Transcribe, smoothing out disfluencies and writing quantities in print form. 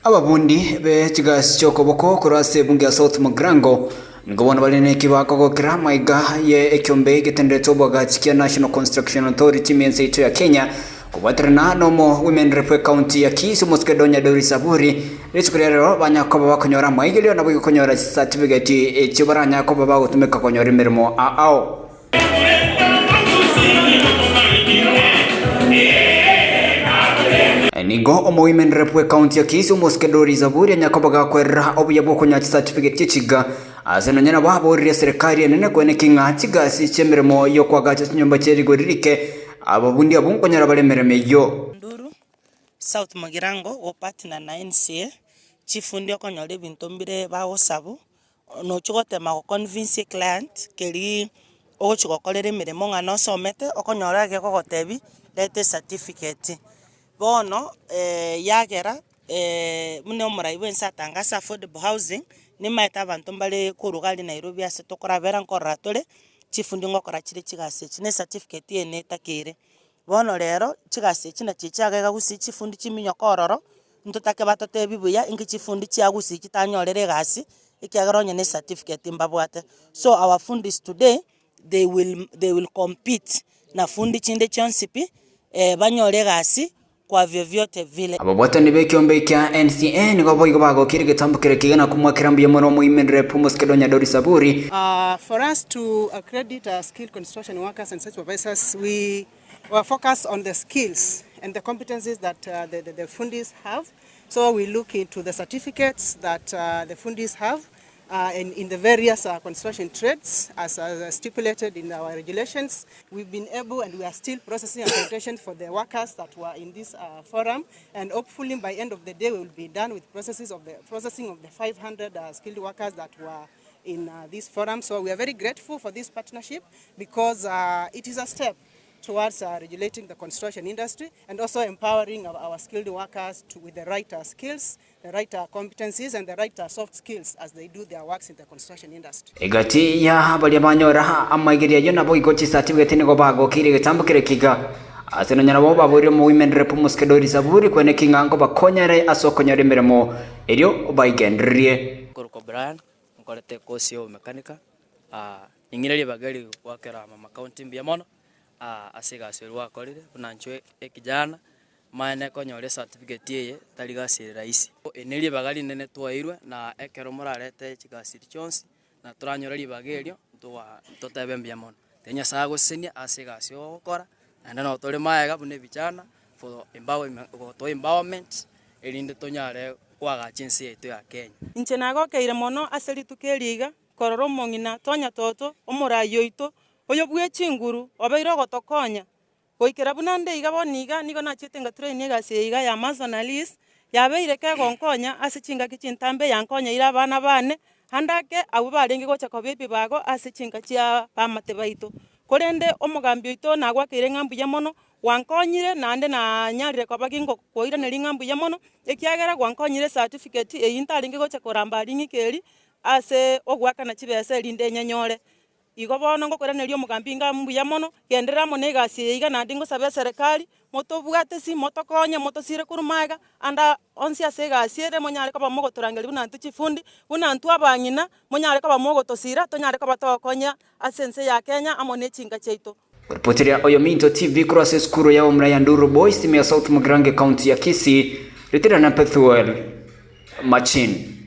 Ababundi be chigasi chi'okoboko korwa ase ebunge ya South Mugirango nigo bono bare neki bakogokera amaiga ye ekiombe getenderete oboagachi kia National Construction Authority ime ense yaito ya Kenya kobwaterana nomo Women Rep ekaunti ya Kisii omosike Donya Doris Aburi rituko ria rero banya koba bakonyora amaigerio naboigo konyora chicertificate echio baranya koba bagotumeka konyora emeremo ao. Nigo omoimenere bw'ekaunti ya Kisii omosike Doris Aburi anyakoba gakwerera obuya bw'okonyoa chisatifigeti chi'echiga ase nonya nabo aboririe eserekari enene koenekia ng'a chigasi chi'emeremo y'okoagacha chinyomba chie rigori rike ababundi abwo nkonyora bare emeremo eyio. Nduru, South Mugirango gopartner na NCA, chifundi okonyora ebinto mbire bagosabu Nochia gotema go convince eclient keria ogochia gokorera emeremo ng'a nosomete, okonyora egekogotebia reta ecertificate. Bono yagera buna omorai bwa ense atangasa affordable housing, nimaete abanto mbare korwa iga aria Nairobi ase tokorabera nkorora tore, chifundi ngokora chire chigasi echi, na ecertificate eye netakeire. Bono rero, chigasi echi nachi chiaga gusii chifundi chiminyoka ororo, ntotake batotebi buya inki chifundi chia gusii chitanyorere egasi, ekiagera onye ne ecertificate mbabwate. So our fundis today, they will they will compete na fundi chinde chionsi pi, banyore egasi kwa vyovyote vile. Ababwatani b'ekiombe kia NCA nigo boigo bagokirie egetambo keria kiga na komoakera mbuya mono omoimenere bw'omosike Donya Doris Aburi. For us to accredit our skilled construction workers and site supervisors, we were focused on the skills and the competencies that the, the, the fundis have. So we look into the certificates that the fundis have in, in the various construction trades as, as stipulated in our regulations. We've been able and we are still processing accreditation for the workers that were in this uh, forum and hopefully by end of the day we will be done with processes of the processing of the 500 uh, skilled workers that were in uh, this forum. So we are very grateful for this partnership because uh, it is a step towards uh, regulating the construction industry and also empowering our, our skilled workers to, with the right uh, skills, the right uh, competencies and the right uh, soft skills as they do their works in the construction industry. Egati ya baria banyora amaigerio ayio naboigo chisatifigeti nigo bagokeire egetambo keria kiga. Ase nonya nabo baboirire omoimenere bw'omosike Doris Aburi kweneki ng'a nkobakonyare ase okonyora emeremo erio baigendererie. Nkorokwa Brian, nkorete ecourse ya obomekanika, ning'ire ribaga eri goakera mama county mbuya mono, ase egasi eria gwakorire, buna inchwe ekijana, manye konyora ecertificate eye tari gasi ere rahisi. Eri ne ribaga rinene twaeirwe na ekero morarete chigasi echi chionsi, na toranyore ribaga erio, ntoa ntotebe mbuya mono. Tiga Nyasaye agosesenie ase egasi ogokora, naende nabo tore magega buna ebichana for empowerment gotoa empowerment, erinde tonyare koagacha ense yaito ya Kenya. Inche nagokeire mono ase rituko eri iga, korora omong'ina tonya toto, omorai oito, oyo bwe chinguru, obeire ogotokonya. Goikera buna nde iga bono iga, nigo nachiete ngatrain egasi eye iga ya masonries, yabeire kegonkonya ase chingaki chintambe, yankonyeire abana bane, ande ake abwo barenge gocha koba ebibago ase chinka chia abamate baito. Korende omogambi oito nagwakeire ng'a mbuya mono, gwankonyire naende nanyarire koba gingokoiraneria ng'a mbuya mono, ekiagera gwankonyire ecertificate eywo ntarenge gocha koramba aria ng'ike eria, ase ogoakana chibesa erinde nyenyore. Igo bono ngokoiraneria omogambi ng'a mbuya mono, genderera amo na egasi eye iga naende ngosabe eserekari, motobwate ase motokonye, motosire korwa magega, ande onsi ase egasi ere monyare koba mogotorangeria buna intwe chifundi, buna intwe abang'ina, monyare koba mogotosira, tonyare koba togokonya ase ense ya Kenya amo ne chinka chiaito. Ripoteria Oyominto TV korwa ase esukuru ya Omura ya Nduru Boys ime ya South Mugirango ekaunti ya Kisii, ritera na Pethuel Machin.